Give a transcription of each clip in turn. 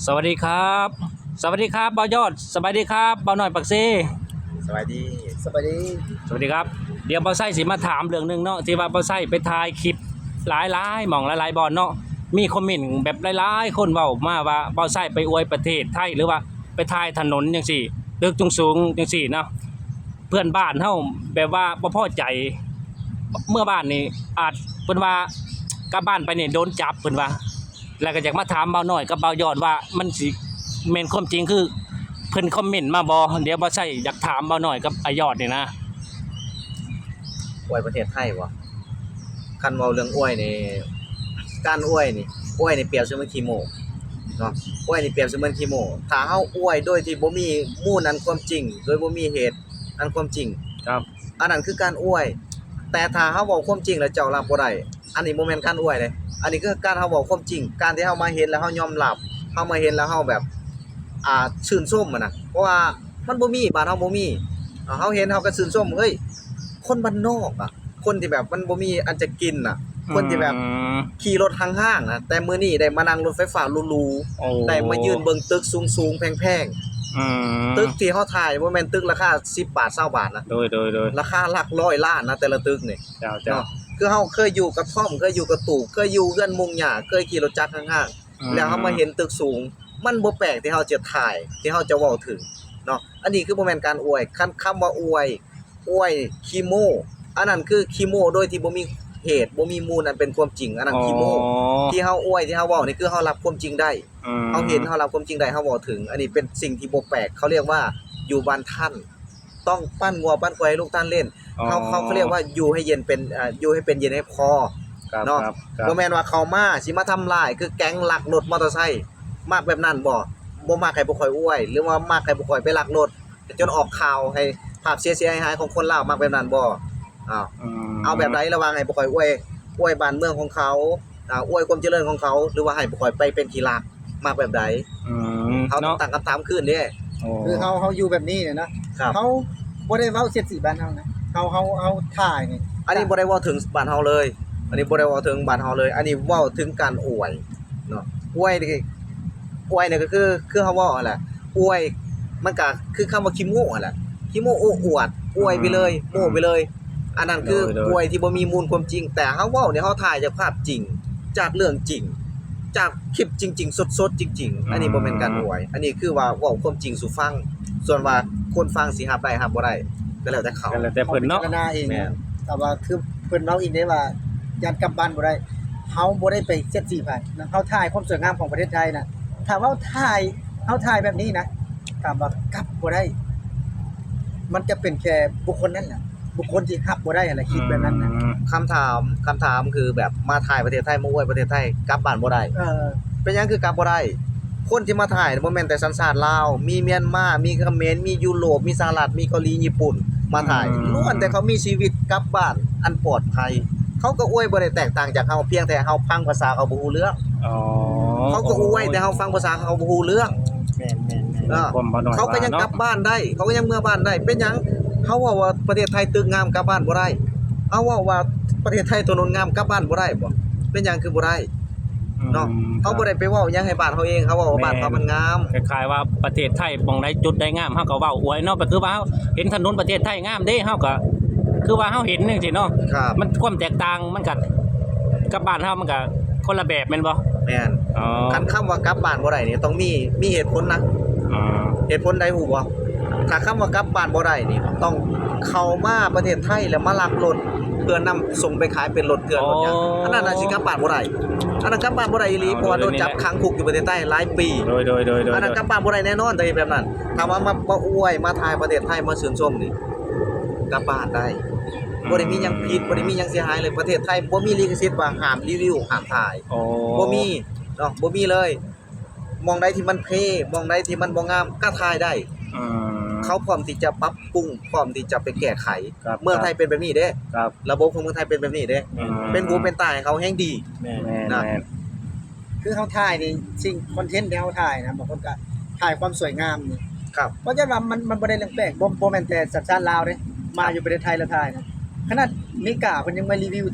ສະຫວັດດີຄັບ ສະຫວັດດີຄັບ ບ່າວຍອດ ສະບາຍດີຄັບ ບ່າວນ້ອຍປາກເຊ. ສະບາຍດີ ສະບາຍດີ ສະຫວັດດີຄັບ. ດຽວບ່າວໄຊຊິມາຖາມເລື່ອງໜຶ່ງເນາະ ທີ່ວ່າບ່າວໄຊໄປຖ່າຍຄລິບຫຼາຍໆ ໝ່ອງຫຼາຍໆບ່ອນເນາະ ມີຄອມເມັນແບບຫຼາຍໆຄົນເວົ້າມາວ່າບ່າວໄຊໄປອວຍປະເທດໄທ ຫຼືວ່າໄປຖ່າຍຖະໜົນຈັ່ງຊີ້ ຕຶກສູງໆຈັ່ງຊີ້ເນາະ. ເພື່ອນບ້ານເຮົາແບບວ່າບໍ່ພໍໃຈ ເມືອບ້ານນີ້ອາດ ເພິ່ນວ່າກັບບ້ານໄປນີ້ໂດນຈັບ ເພິ່ນວ່າ. ແລ້ວກໍຢາກມາຖາມບ່າວນ້ອຍກັບບ່າວຍອດວ່າ ມັນຊິແມ່ນຄວາມຈິງຄືເພິ່ນຄອມເມັນມາບໍ່? ດຽວບ່າວໄຊຢາກຖາມບ່າວນ້ອຍກັບອ້າຍຍອດນີ້ນະ. ອວຍປະເທດໄທບໍ່? ຄັນເວົ້າເລື່ອງອວຍນີ້ ການອວຍນີ້ ອວຍນີ້ປຽບສະເໝືອນຂີ້ໂມ້ເນາະ ອວຍນີ້ປຽບສະເໝືອນຂີ້ໂມ້. ຖ້າເຮົາອວຍໂດຍທີ່ບໍ່ມີມູນອັນຄວາມຈິງ ໂດຍບໍ່ມີເຫດອັນຄວາມຈິງ ອັນນັ້ນຄືການອວຍ. ແຕ່ຖ້າເຮົາເວົ້າຄວາມຈິງແລ້ວເຈົ້າຮັບບໍ່ໄດ້ ອັນນີ້ບໍ່ແມ່ນການອວຍເດ້ ອັນນີ້ຄືການເຮົາເວົ້າຄວາມຈິງ ການທີ່ເຮົາມາເຫັນແລ້ວເຮົາຍອມຮັບ ເຮົາມາເຫັນແລ້ວເຮົາແບບ ອ່າ ຊື່ນຊົມຫັ້ນນະ ເພາະວ່າມັນບໍ່ມີ ບ້ານເຮົາບໍ່ມີ ເຮົາເຫັນເຮົາກໍຊື່ນຊົມ ເຮີ້ຍ ຄົນບ້ານນອກອະ ຄົນທີ່ແບບມັນບໍ່ມີອັນຈະກິນນະ ອືມ ຄົນທີ່ແບບຂີ່ລົດຫ້າງໆນະ ແຕ່ມື້ນີ້ໄດ້ມານັ່ງລົດໄຟຟ້າຫຼູໆ ໂອ້ ໄດ້ມາຢືນເບິ່ງຕຶກສູງໆແພງໆ ອືມ ຕຶກທີ່ເຮົາຖ່າຍບໍ່ແມ່ນຕຶກລາຄາສິບບາດ ຊາວບາດນະ ໂດຍໆໆ ລາຄາຫຼັກຮ້ອຍລ້ານນະ ແຕ່ລະຕຶກນີ້ ເຈົ້າໆ ເນາະ. ຄືເຮົາເຄີຍຢູ່ກະທ່ອມ ເຄີຍຢູ່ກະຕູບ ເຄີຍຢູ່ເຮືອນມຸງຫຍ້າ ເຄີຍຂີ່ລົດຈັກຫ້າງໆ ອືມ ແລ້ວເຮົາມາເຫັນຕຶກສູງ ມັນບໍ່ແປກທີ່ເຮົາຈະຖ່າຍ ທີ່ເຮົາຈະເວົ້າເຖິງເນາະ. ອັນນີ້ຄືບໍ່ແມ່ນການອວຍ ຄັນຄຳວ່າອວຍ ອວຍຂີ້ໂມ້ ອັນນັ້ນຄືຂີ້ໂມ້ໂດຍທີ່ບໍ່ມີເຫດ ບໍ່ມີມູນອັນເປັນຄວາມຈິງ ອັນນັ້ນຂີ້ໂມ້. ອໍ ທີ່ເຮົາອວຍ ທີ່ເຮົາເວົ້ານີ້ຄືເຮົາຮັບຄວາມຈິງໄດ້ ອືມ ເຮົາເຫັນ ເຮົາຮັບຄວາມຈິງໄດ້ ເຮົາເວົ້າເຖິງ ອັນນີ້ເປັນສິ່ງທີ່ບໍ່ແປກ ເຂົາຮຽກວ່າຢູ່ບ້ານທ່ານ ຕ້ອງປັ້ນງົວປັ້ນຄວາຍໃຫ້ລູກທ່ານຫຼິ້ນ ອໍ ເຂົາ ເຂົາ ເຂົາຮຽກວ່າຢູ່ໃຫ້ເຢັນເປັນ ເອີ ຢູ່ໃຫ້ເປັນເຢັນໃຫ້ພໍ ເນາະ ບໍ່ແມ່ນວ່າເຂົ້າມາຊິມາທຳລາຍ ຄືແກັງລັກລົດມໍເຕີໄຊ ມັກແບບນັ້ນບໍ່? ບໍ່ມັກໃຫ້ພວກຂ້ອຍອວຍ ຫຼືວ່າມັກໃຫ້ພວກຂ້ອຍໄປລັກລົດ ຈົນອອກຂ່າວໃຫ້ ພາບເສຍໆຫາຍໆຂອງຄົນລາວ ມັກແບບນັ້ນບໍ່? ອ້າວ ອືມ ເອົາແບບໃດ? ລະຫວ່າງໃຫ້ພວກຂ້ອຍອວຍ ອວຍບ້ານເມືອງຂອງເຂົາ ອ່າ ອວຍຄວາມຈະເລີນຂອງເຂົາ ຫຼືວ່າໃຫ້ພວກຂ້ອຍໄປເປັນຂີ້ລັກ ມັກແບບໃດ? ອືມ ເຮົາຕ້ອງ ເນາະ ຕັ້ງຄຳຖາມຄືນເດ້. ໂອ້ ຄືເຮົາ ເຮົາຢູ່ແບບນີ້ແຫຼະເນາະ ເຮົາບໍ່ໄດ້ເວົ້າສຽດສີບ້ານເຮົານະ ເຮົາ ເຮົາ ເຮົາຖ່າຍນີ້ ອັນນີ້ບໍ່ໄດ້ເວົ້າເຖິງບ້ານເຮົາເລີຍ ອັນນີ້ບໍ່ໄດ້ເວົ້າເຖິງບ້ານເຮົາເລີຍ ອັນນີ້ເວົ້າເຖິງການອວຍເນາະ. ອວຍນີ້ ອວຍນີ້ກໍຄື ຄືເຮົາເວົ້າຫັ້ນແຫຼະ ອວຍ ມັນກໍຄືຄຳວ່າຂີ້ໂມ້ຫັ້ນແຫຼະ ຂີ້ໂມ້ໂອ້ອວດ ອວຍໄປເລີຍ ອືມ ໂມ້ໄປເລີຍ ອັນນັ້ນຄື ໂດຍໆ ອວຍທີ່ບໍ່ມີມູນຄວາມຈິງ. ແຕ່ເຮົາເວົ້ານີ້ ເຮົາຖ່າຍຈາກພາບຈິງ ຈາກເລື່ອງຈິງ ຈາກຄລິບຈິງໆ ສົດໆ ຈິງໆ ອືມ ອັນນີ້ບໍ່ແມ່ນການອວຍ ອັນນີ້ຄືວ່າເວົ້າຄວາມຈິງສູ່ຟັງ. ສ່ວນວ່າຄົນຟັງຊິຮັບໄດ້ຮັບບໍ່ໄດ້ ກໍແລ້ວແຕ່ເຂົາ ກໍແລ້ວແຕ່ເພິ່ນເນາະ ພິຈາລະນາເອງ. ແມ່ນ ແຕ່ວ່າຄືເພິ່ນເວົ້າອີກເດ້ວ່າ ຢ້ານກັບບ້ານບໍ່ໄດ້ ເຮົາບໍ່ໄດ້ໄປສຽດສີໃຜນະ ເຮົາຖ່າຍຄວາມສວຍງາມຂອງປະເທດໄທນະ. ຖ້າເວົ້າຖ່າຍ ເຮົາຖ່າຍແບບນີ້ນະ ຖາມວ່າກັບບໍ່ໄດ້ ມັນຈະເປັນແຄ່ບຸກຄົນນັ້ນແຫຼະ ບຸກຄົນທີ່ຮັບບໍ່ໄດ້ຫັ້ນແຫຼະ ຄິດແບບນັ້ນນະ. ອືມ ຄຳຖາມ ຄຳຖາມຄືແບບມາຖ່າຍປະເທດໄທ ມາອວຍປະເທດໄທ ກັບບ້ານບໍ່ໄດ້ ເອີ ເປັນຫຍັງຄືກັບບໍ່ໄດ້? ຄົນທີ່ມາຖ່າຍບໍ່ແມ່ນແຕ່ສັນຊາດລາວ ມີມຽນມາ ມີຂະເໝນ ມີຢູໂຣບ ມີສະຫະລັດ ມີເກົາຫຼີ ຍີ່ປຸ່ນ ມາຖ່າຍ ອືມ ລ້ວນແຕ່ເຂົາມີຊີວິດກັບບ້ານອັນປອດໄພ ເຂົາກໍອວຍບໍ່ໄດ້ແຕກຕ່າງຈາກເຮົາ ພຽງແຕ່ເຮົາຟັງພາສາເຂົາບໍ່ຮູ້ເລື່ອງ. ອໍ ເຂົາກໍອວຍ ແຕ່ເຮົາຟັງພາສາເຂົາບໍ່ຮູ້ເລື່ອງ. ແມ່ນໆໆ ເອີ ຄວາມບໍ່ນ້ອຍ ເຂົາກໍຍັງ ວ່າເນາະ ກັບບ້ານໄດ້ ເຂົາກໍຍັງເມືອບ້ານໄດ້. ເປັນຫຍັງເຮົາເວົ້າວ່າປະເທດໄທຕຶກງາມກັບບ້ານບໍ່ໄດ້? ເຮົາເວົ້າວ່າປະເທດໄທຖະໜົນງາມກັບບ້ານບໍ່ໄດ້ບໍ? ເປັນຫຍັງຄືບໍ່ໄດ້? ເນາະ ອືມ ເຮົາບໍ່ໄດ້ໄປເວົ້າຫຍັງໃຫ້ບ້ານເຮົາເອງ ເຮົາເວົ້າວ່າ ແມ່ນ ບ້ານເຮົາມັນງາມ. ຄ້າຍໆວ່າປະເທດໄທໝ່ອງໃດຈຸດໃດງາມ ເຮົາກໍເວົ້າອວຍເນາະ ກໍຄືວ່າເຮົາເຫັນຖະໜົນປະເທດໄທງາມເດ້ ເຮົາກໍຄືວ່າເຮົາເຫັນຈັ່ງຊີ້ເນາະ. ມັນຄວາມແຕກຕ່າງມັນກໍກັບບ້ານເຮົາມັນກໍຄົນລະແບບແມ່ນບໍ່? ແມ່ນ ອໍ ຄັນຄຳວ່າກັບບ້ານບໍ່ໄດ້ນີ້ ຕ້ອງມີ ມີເຫດຜົນນະ. ອໍ ເຫດຜົນໃດຮູ້ບໍ່? ຖ້າຄຳວ່າກັບບ້ານບໍ່ໄດ້ນີ້ ຕ້ອງເຂົ້າມາປະເທດໄທ ແລ້ວມາລັກລົດ ເພື່ອນຳສົ່ງໄປຂາຍເປັນລົດເຖື່ອນ ອໍ ລົດຫຍັງ ອັນນັ້ນນະຊິກັບບ້ານບໍ່ໄດ້ ອັນນັ້ນກັບບ້ານບໍ່ໄດ້ອີ່ຫຼີ. ອໍ ເພາະວ່າໂດນຈັບຂັງຄຸກຢູ່ປະເທດໄທຫຼາຍປີ ໂດຍໆໆໆ ອັນນັ້ນກັບບ້ານບໍ່ໄດ້ແນ່ນອນ. ແຕ່ເຮັດແບບນັ້ນ ຖ້າວ່າມາ ມາອວຍ ມາຖ່າຍປະເທດໄທ ມາຊື່ນຊົມນີ້ ກັບບ້ານໄດ້ ອືມ ບໍ່ໄດ້ມີຫຍັງຜິດ ບໍ່ໄດ້ມີຫຍັງເສຍຫາຍເລີຍ. ປະເທດໄທບໍ່ມີລິຂະສິດວ່າຫ້າມຣີວິວ ຫ້າມຖ່າຍ ອໍ ບໍ່ມີເນາະ ບໍ່ມີເລີຍ. ໝ່ອງໃດທີ່ມັນເພ ໝ່ອງໃດທີ່ມັນບໍ່ງາມກໍຖ່າຍໄດ້ ອືມ ເຂົາພ້ອມທີ່ຈະປັບປຸງ ພ້ອມທີ່ຈະໄປແກ້ໄຂ. ເມືອງໄທເປັນແບບນີ້ເດ້ ລະບົບຂອງເມືອງໄທເປັນແບບນີ້ເດ້ ອືມ ເປັນຫູເປັນຕາໃຫ້ເຂົາແຮງດີ. ແມ່ນໆ ຄືເຮົາຖ່າຍນີ້ ສິ່ງຄອນເທັນທີ່ເຮົາຖ່າຍນະ ບາງຄົນກໍຖ່າຍຄວາມສວຍງາມນີ້ ເພາະຈະວ່າມັນ ມັນບໍ່ໄດ້ເລື່ອງແປກ ບໍ່ ບໍ່ແມ່ນແຕ່ສັນຊາດລາວເດ້ ມາຢູ່ປະເທດໄທແລ້ວຖ່າຍນະ ຂະໜາດເມກາເພິ່ນຍັງມາຣີວິວ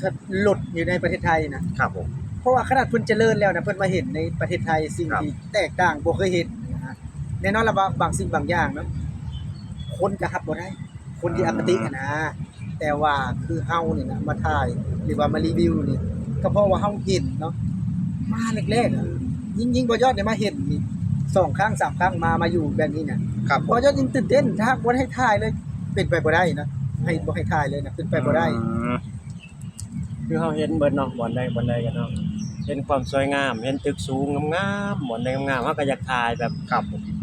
ລົດຢູ່ໃນປະເທດໄທນະ. ຄັບຜົມ ພາະວ່າຂະໜາດເພິ່ນຈະເລີນແລ້ວນະ ເພິ່ນມາເຫັນໃນປະເທດໄທສິ່ງທີ່ແຕກຕ່າງບໍ່ເຄີຍເຫັນນະ. ແນ່ນອນລະວ່າບາງສິ່ງບາງຢ່າງເນາະ ຄົນກໍຮັບບໍ່ໄດ້ ຄົນທີ່ອະຄະຕິຫັ້ນນະ. ແຕ່ວ່າຄືເຮົານີ້ນະ ມາຖ່າຍ ຫຼືວ່າມາຣີວິວນີ້ ກໍເພາະວ່າເຮົາເຫັນເນາະ ມາແລກໆ ອະ ຍິ່ງ ຍິ່ງບ່າວຍອດນີ້ມາເຫັນນີ້ ສອງຄັ້ງສາມຄັ້ງ ມາ ມາຢູ່ແບບນີ້ນະ ບ່າວຍອດຍິ່ງຕື່ນເຕັ້ນ ຖ້າຫາກບໍ່ໃຫ້ຖ່າຍເລີຍ ເປັນໄປບໍ່ໄດ້ນະ ໃຫ້ ບໍ່ໃຫ້ຖ່າຍເລີຍນະ ເປັນໄປບໍ່ໄດ້. ອືມ ຄືເຮົາເຫັນເບິດເນາະ ບ່ອນໃດບ່ອນໃດກໍເນາະ ເຫັນຄວາມສວຍງາມ ເຫັນຕຶກສູງງາມໆ ບ່ອນໃດງາມໆ ເຮົາກໍຢາກຖ່າຍແບບ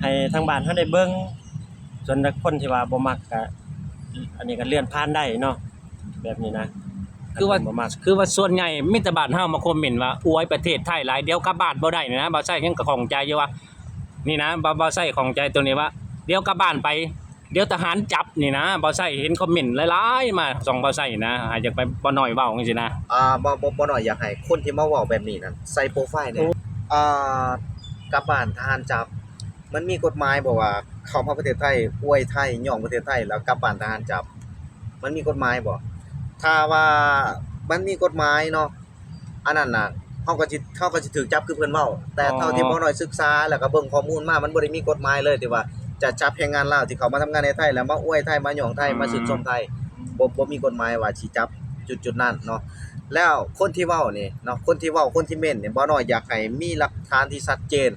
ໃຫ້ທາງບ້ານເຮົາໄດ້ເບິ່ງ. ສ່ວນຄົນທີ່ວ່າບໍ່ມັກກະ ອັນນີ້ກະເລື່ອນຜ່ານໄດ້ເນາະ ແບບນີ້ນະ. ຄືວ່າ ຄືວ່າສ່ວນໃຫຍ່ມີແຕ່ບ້ານເຮົາມາຄອມເມັນວ່າ ອວຍປະເທດໄທຫຼາຍ ດຽວກັບບ້ານບໍ່ໄດ້ນີ້ນະ. ບ່າວໄຊຍັງກະຂ້ອງໃຈຢູ່ວ່າ ນີ້ນະ ບ່າວ ບ່າວໄຊຂ້ອງໃຈໂຕນີ້ວ່າ ດຽວກັບບ້ານໄປ ດຽວທະຫານຈັບນີ້ນະ. ບ່າວໄຊເຫັນຄອມເມັນຫຼາຍໆ ມາຊ່ອງບ່າວໄຊນະ ໃຫ້ຢາກໄປ ບ່າວນ້ອຍເວົ້າຈັ່ງຊີ້ນະ. ອ່າ ບໍ່ ບໍ່ ບໍ່ນ້ອຍຢາກໃຫ້ຄົນທີ່ມາເວົ້າແບບນີ້ນັ້ນໃສ່ໂປຣໄຟແດ່. ອ່າ ກັບບ້ານທະຫານຈັບ ມັນມີກົດໝາຍບໍ່ວ່າເຂົ້າມາປະເທດໄທ ອວຍໄທ ຍ້ອງປະເທດໄທ ແລ້ວກັບບ້ານທະຫານຈັບ ມັນມີກົດໝາຍບໍ່? ຖ້າວ່າມັນມີກົດໝາຍເນາະ ອັນນັ້ນນະ ເຮົາກໍຊິ ເຮົາກໍຊິຖືກຈັບຄືເພິ່ນເວົ້າ. ແຕ່ເທົ່າທີ່ ອໍ ບ່າວນ້ອຍສຶກສາ ແລ້ວກໍເບິ່ງຂໍ້ມູນມາ ມັນບໍ່ໄດ້ມີກົດໝາຍເລີຍທີ່ວ່າຈະຈັບແຮງງານລາວທີ່ເຂົ້າມາທຳງານໃນໄທ ແລ້ວມາອວຍໄທ ມາຍ້ອງໄທ ອືມ ມາຊື່ນຊົມໄທ ອືມ ບໍ່ ບໍ່ມີກົດໝາຍວ່າຊິຈັບຈຸດໆນັ້ນເນາະ. ແລ້ວຄົນທີ່ເວົ້ານີ້ເນາະ ຄົນທີ່ເວົ້າ ຄົນທີ່ເມັ້ນນີ້ ບ່າວນ້ອຍຢາກໃຫ້ມີຫຼັກຖານທີ່ຊັດເຈນ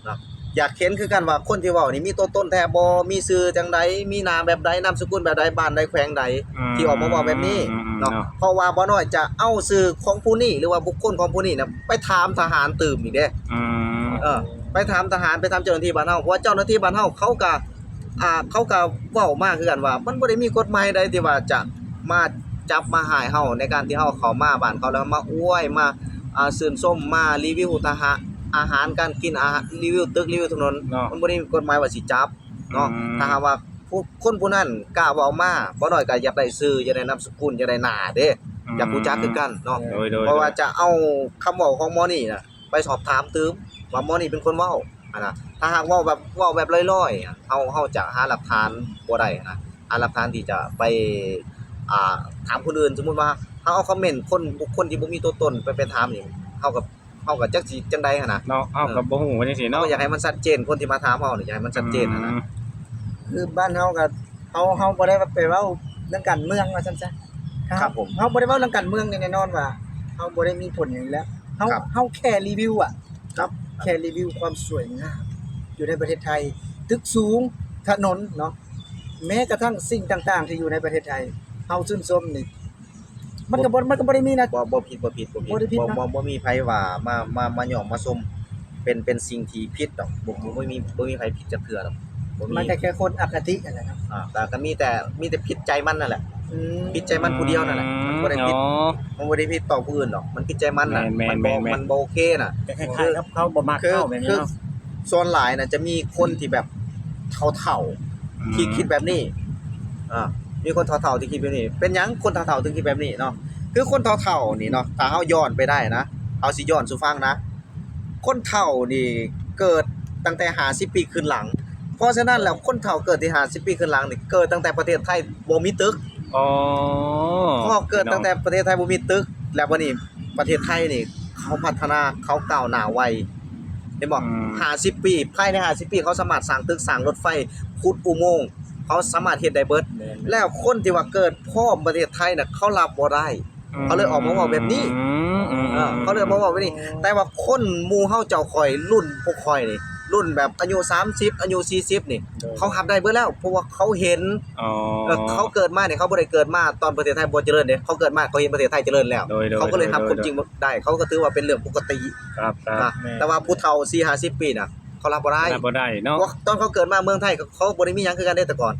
ເນາະ. ຢາກເຫັນຄືກັນວ່າຄົນທີ່ເວົ້ານີ້ມີຕົວຕົນແທ້ບໍ່? ມີຊື່ຈັ່ງໃດ? ມີໜ້າແບບໃດ? ນາມສະກຸນແບບໃດ? ບ້ານໃດ? ແຂວງໃດ? ອືມ ທີ່ອອກມາເວົ້າແບບນີ້ເນາະ ອືມ ເນາະ ເພາະວ່າບ່າວນ້ອຍຈະເອົາຊື່ຂອງຜູ້ນີ້ ຫຼືວ່າບຸກຄົນຂອງຜູ້ນີ້ນະ ໄປຖາມທະຫານຕື່ມອີກເດ້. ອືມ ເອີ ໄປຖາມທະຫານ ໄປຖາມເຈົ້າໜ້າທີ່ບ້ານເຮົາ ເພາະວ່າເຈົ້າໜ້າທີ່ບ້ານເຮົາເຂົາກະ ອ່າ ເຂົາກະເວົ້າມາຄືກັນວ່າ ມັນບໍ່ໄດ້ມີກົດໝາຍໃດທີ່ວ່າຈະມາຈັບມາຫາຍເຮົາ ໃນການທີ່ເຮົາເຂົ້າມາບ້ານເຂົາ ແລ້ວມາອວຍ ມາ ອ່າ ຊື່ນຊົມ ມາຣີວິວທະຫານ ອາຫານການກິນ ອາຫານ ຣີວິວຕຶກ ຣີວິວຖະໜົນເນາະ ມັນບໍ່ໄດ້ມີກົດໝາຍວ່າຊິຈັບເນາະ. ອືມ ຖ້າຫາກວ່າຜູ້ ຄົນຜູ້ນັ້ນກ້າເວົ້າມາ ບໍ່ນ້ອຍກໍຢາກໄດ້ຊື່ ຢາກໄດ້ນາມສະກຸນ ຢາກໄດ້ໜ້າເດ້ ອືມ ຢາກຮູ້ຈັກຄືກັນເນາະ. ໂດຍ ໂດຍ ເພາະວ່າ ໂດຍ ຈະເອົາຄຳເວົ້າຂອງໝໍນີ້ນະ ໄປສອບຖາມຕື່ມວ່າໝໍນີ້ເປັນຄົນເວົ້າຫັ້ນນະ. ຖ້າຫາກເວົ້າແບບ ເວົ້າແບບລອຍໆ ເຮົາ ເຮົາຈະຫາຫຼັກຖານບໍ່ໄດ້ຫັ້ນນະ ຫາຫຼັກຖານທີ່ຈະໄປ ອ່າ ຖາມຄົນອື່ນ. ສົມມຸດວ່າເຮົາເອົາຄອມເມັນຄົນ ບຸກຄົນທີ່ບໍ່ມີຕົວຕົນໄປ ໄປຖາມນີ້ ເຮົາກໍ ເຮົາກໍຈັກຊິຈັ່ງໃດຫັ້ນນະ ເນາະ ເຮົາກໍ ເອີ ບໍ່ຮູ້ຈັ່ງຊີ້ເນາະ ເຮົາກໍຢາກໃຫ້ມັນຊັດເຈນ ຄົນທີ່ມາຖາມເຮົານີ້ ຢາກໃຫ້ມັນຊັດເຈນຫັ້ນນະ. ອືມ ຄືບ້ານເຮົາກໍ ເຮົາ ເຮົາບໍ່ໄດ້ໄປເວົ້າເລື່ອງການເມືອງວ່າຊັ້ນຊະ. ຄັບ ຄັບຜົມ ເຮົາບໍ່ໄດ້ເວົ້າເລື່ອງການເມືອງນີ້ ແນ່ນອນວ່າເຮົາບໍ່ໄດ້ມີຜົນຫຍັງຢູ່ແລ້ວ. ເຮົາ ຄັບ ເຮົາແຄ່ຣີວິວອະ ເນາະ ແຄ່ຣີວິວຄວາມສວຍງາມຢູ່ໃນປະເທດໄທ ຕຶກສູງ ຖະໜົນເນາະ ແມ້ກະທັ່ງສິ່ງຕ່າງໆທີ່ຢູ່ໃນປະເທດໄທ ເຮົາຊື່ນຊົມນີ້ ມັນກໍບໍ່ ບໍ່ ມັນກໍບໍ່ໄດ້ມີນະ ບໍ່ ບໍ່ຜິດ ບໍ່ຜິດ ບໍ່ຜິດ ບໍ່ໄດ້ຜິດເນາະ ບໍ່ ບໍ່ ບໍ່ມີໃຜວ່າມາ ມາ ມາຍ້ອງມາຊົມ ເປັນ ເປັນສິ່ງທີ່ຜິດດອກ ບໍ່ ບໍ່ ບໍ່ມີ ບໍ່ມີໃຜຜິດຈັກເທື່ອດອກ ບໍ່ມີ ມັນກໍແຄ່ຄົນອະຄະຕິຫັ້ນແຫຼະເນາະ. ອ່າ ກໍ ກໍມີແຕ່ ມີແຕ່ຜິດໃຈມັນນັ້ນແຫຼະ ອືມ ຜິດໃຈມັນຜູ້ດຽວນັ້ນແຫຼະ ມັນບໍ່ໄດ້ຜິດ ອໍ ມັນບໍ່ໄດ້ຜິດຕໍ່ຜູ້ອື່ນດອກ ມັນຜິດໃຈມັນນະ ແມ່ນໆໆໆ ມັນບໍ່ ມັນບໍ່ໂອເຄນະ ກໍຄ້າຍໆກັບເຂົາບໍ່ມັກເຮົາແບບນີ້ເນາະ. ຄື ຄືສ່ວນຫຼາຍນະ ຈະມີຄົນທີ່ແບບເຖົ້າໆ ອືມ ທີ່ຄິດແບບນີ້ ອ່າ ມີຄົນເຖົ້າໆທີ່ຄິດແບບນີ້. ເປັນຫຍັງຄົນເຖົ້າໆເຖິງຄິດແບບນີ້ເນາະ? ຄືຄົນເຖົ້າໆນີ້ເນາະ ຖ້າເຮົາຍ້ອນໄປໄດ້ນະ ເຮົາຊິຍ້ອນສູ່ຟັງນະ ຄົນເຖົ້ານີ້ເກີດຕັ້ງແຕ່ຫ້າສິບປີຂຶ້ນຫຼັງ. ເພາະສະນັ້ນແລ້ວ ຄົນເຖົ້າເກີດທີ່ຫ້າສິບປີຂຶ້ນຫຼັງນີ້ ເກີດຕັ້ງແຕ່ປະເທດໄທບໍ່ມີຕຶກ. ອໍ ເພາະເກີດຕັ້ງແຕ່ປະເທດໄທບໍ່ມີຕຶກ ແລ້ວບັດນີ້ປະເທດໄທນີ້ ເຂົາພັດທະນາ ເຂົາກ້າວໜ້າໄວ ເຫັນບໍ່? ອືມ ຫ້າສິບປີ ພາຍໃນຫ້າສິບປີ ເຂົາສາມາດສ້າງຕຶກ ສ້າງລົດໄຟ ຂຸດອຸໂມງ ເຂົາສາມາດເຮັດໄດ້ເບິດ. ແມ່ນໆ ແລ້ວຄົນທີ່ວ່າເກີດພ້ອມປະເທດໄທນະ ເຂົາຮັບບໍ່ໄດ້ ອືມ ເຂົາເລີຍອອກມາເວົ້າແບບນີ້ ອືມໆໆ ເອີ ເຂົາເລີຍມາເວົ້າແບບນີ້. ແຕ່ວ່າຄົນໝູ່ເຮົາເຈົ້າຂ້ອຍ ລຸ້ນພວກຂ້ອຍນີ້ ລຸ້ນແບບອາຍຸສາມສິບ ອາຍຸສີ່ສິບນີ້ ໂດຍ ເຂົາຮັບໄດ້ເບິດແລ້ວ ເພາະວ່າເຂົາເຫັນ ອໍ ເອີ ເຂົາເກີດມານີ້ ເຂົາບໍ່ໄດ້ເກີດມາຕອນປະເທດໄທບໍ່ຈະເລີນເດ້ ເຂົາເກີດມາເຂົາເຫັນປະເທດໄທຈະເລີນແລ້ວ ໂດຍໆ ເຂົາກໍເລີຍຮັບຄວາມຈິງບໍ່ໄດ້ ເຂົາກໍຖືວ່າເປັນເລື່ອງປົກກະຕິ ຄັບໆ ນະ ແມ່ນ ແຕ່ວ່າຜູ້ເຖົ້າສີ່ຫ້າສິບປີນະ ເຂົາຮັບບໍ່ໄດ້ ຮັບບໍ່ໄດ້ເນາະ ເພາະວ່າຕອນເຂົາເກີດມາເມືອງໄທ ເຂົາ ເຂົາບໍ່ໄດ້ມີຫຍັງຄືກັນເດ້ ແຕ່ກ່ອນ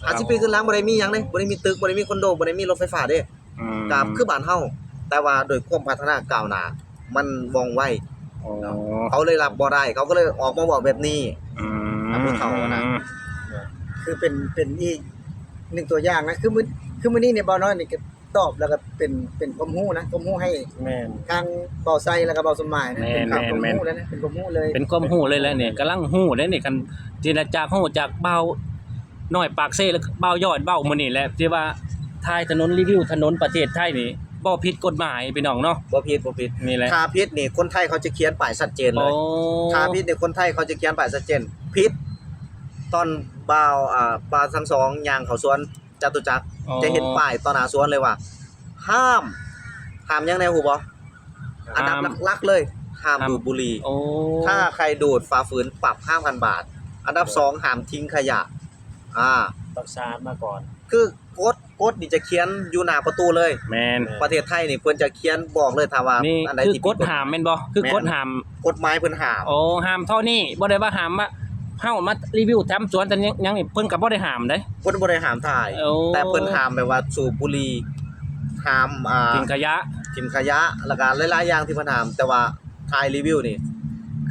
ຫ້າສິບປີຂຶ້ນຫຼັງ ບໍ່ໄດ້ມີຫຍັງເດ້ ບໍ່ໄດ້ມີຕຶກ ບໍ່ໄດ້ມີຄອນໂດ ບໍ່ໄດ້ມີລົດໄຟຟ້າເດ້ ອືມ ກໍຄືບ້ານເຮົາ ແຕ່ວ່າດ້ວຍຄວາມພັດທະນາກ້າວໜ້າ ມັນວ່ອງໄວ ອໍ ເນາະ ເຂົາເລີຍຮັບບໍ່ໄດ້ ເຂົາກໍເລີຍອອກມາເວົ້າແບບນີ້ ອືມ ນຳຜູ້ເຖົ້ານະ ຄືເປັນ ເປັນອີກໜຶ່ງຕົວຢ່າງນະ ຄືມື້ ຄືມື້ນີ້ນີ້ ບ່າວນ້ອຍນີ້ກໍຕອບ ແລ້ວກໍເປັນ ເປັນຄວາມຮູ້ນະ ຄວາມຮູ້ໃຫ້ ແມ່ນ ທາງບ່າວໄຊ ແລ້ວກໍບ່າວສົມໝາຍນະ ແມ່ນໆໆ ເປັນຄວາມຮູ້ເລີຍນະ ເປັນຄວາມຮູ້ເລີຍ ເປັນຄວາມຮູ້ເລີຍແຫຼະນີ້ ກຳລັງຮູ້ເດ້ນີ້ ຄັນທີ່ໄດ້ຈາກຮູ້ຈາກບ່າວ ນ້ອຍປາກເຊ ແລ້ວກໍບ່າວຍອດເວົ້າມື້ນີ້ແຫຼະ ທີ່ວ່າຖ່າຍຖະໜົນ ຣີວິວຖະໜົນປະເທດໄທນີ້ ບໍ່ຜິດກົດໝາຍພີ່ນ້ອງເນາະ. ບໍ່ຜິດ ບໍ່ຜິດ ນີ້ແຫຼະ ຖ້າຜິດນີ້ຄົນໄທເຂົາຈະຂຽນປ້າຍຊັດເຈນເລີຍ. ໂອ້ ຖ້າຜິດນີ້ຄົນໄທເຂົາຈະຂຽນປ້າຍຊັດເຈນ. ຜິດຕອນບ່າວ ອ່າ ບ່າວທັງສອງຍ່າງເຂົ້າສວນຈະຕຸຈັກ ອໍ ຈະເຫັນປ້າຍຕໍ່ໜ້າສວນເລີຍວ່າ ຫ້າມ ຫ້າມຫຍັງແດ່ຮູ້ບໍ່? ອັນດັບ ຫ້າມ ຫຼັກໆເລີຍ ຫ້າມ ຫ້າມ ດູດບຸຫຼີ່. ໂອ້ ຖ້າໃຜດູດຝ່າຝືນປັບຫ້າພັນບາດ. ອັນດັບສອງ ຫ້າມຖິ້ມຂະຫຍະ. ອ່າ ຕ້ອງສະອາດມາກ່ອນ ຄືກົດ ກົດນີ້ຈະຂຽນຢູ່ໜ້າປະຕູເລີຍ. ແມ່ນ ປະເທດໄທນີ້ເພິ່ນຈະຂຽນບອກເລີຍ ຖ້າວ່າອັນໃດທີ່ຜິດກົດ ກົດຫ້າມແມ່ນບໍ່? ຄື ແມ່ນ ກົດຫ້າມ ກົດໝາຍເພິ່ນຫ້າມ. ໂອ້ ຫ້າມເທົ່ານີ້ ບໍ່ໄດ້ວ່າຫ້າມວ່າເຮົາມາຣີວິວຕາມສວນຕາມຫຍັງນີ້ ເພິ່ນກໍບໍ່ໄດ້ຫ້າມເດ້ ເພິ່ນບໍ່ໄດ້ຫ້າມຖ່າຍ. ໂອ້ ແຕ່ເພິ່ນຫ້າມແບບວ່າສູບບຸຫຼີ່ ຫ້າມ ອ່າ ຖິ້ມຂະຫຍະ ຖິ້ມຂະຫຍະ ແລ້ວກໍຫຼາຍໆຢ່າງທີ່ເພິ່ນຫ້າມ ແຕ່ວ່າຖ່າຍຣີວິວນີ້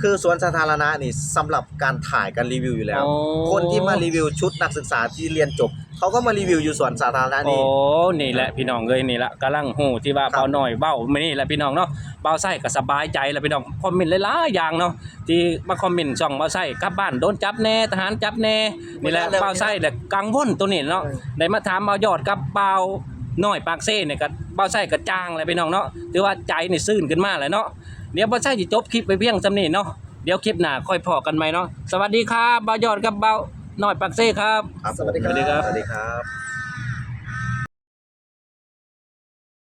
ຄືສວນສາທາລະນະນີ້ສຳລັບການຖ່າຍ ການຣີວິວຢູ່ແລ້ວ. ໂອ້ ຄົນທີ່ມາຣີວິວ ຊຸດນັກສຶກສາທີ່ຮຽນຈົບ ເຂົາກໍມາຣີວິວຢູ່ສວນສາທາລະນະນີ້. ໂອ້ ນີ້ແຫຼະ ພີ່ນ້ອງເອີຍ ນີ້ລະກຳລັງຮູ້ທີ່ວ່າ ຄ ບ່າວນ້ອຍເວົ້າມື້ນີ້ແຫຼະພີ່ນ້ອງເນາະ. ບ່າວໄຊກໍສະບາຍໃຈແລ້ວພີ່ນ້ອງ ຄອມເມັນຫຼາຍໆຢ່າງເນາະ ທີ່ມາຄອມເມັນຊ່ອງບ່າວໄຊ ກັບບ້ານໂດນຈັບແດ່ ທະຫານຈັບແດ່. ນີ້ແຫຼະ ບ່າວໄຊແຫຼະກັງວົນໂຕນີ້ເນາະ. ເອີ ໄດ້ມາຖາມບ່າວຍອດກັບບ່າວນ້ອຍປາກເຊນີ້ກໍ ບ່າວໄຊກໍຈ່າງແລ້ວພີ່ນ້ອງເນາະ ຖືວ່າໃຈນີ້ຊື່ນຂຶ້ນມາແລ້ວເນາະ. ດຽວບ່າວໄຊຊິຈົບຄລິບໄວ້ພຽງສ່ຳນີ້ເນາະ ດຽວຄລິບໜ້າຄ່ອຍພໍ້ກັນໃໝ່ເນາະ. ສະຫວັດດີຄັບ ບ່າວຍອດກັບບ່າວນ້ອຍປາກເຊຄັບ. ຄັບ ສະຫວັດດີຄັບ ສະຫວັດດີຄັບ.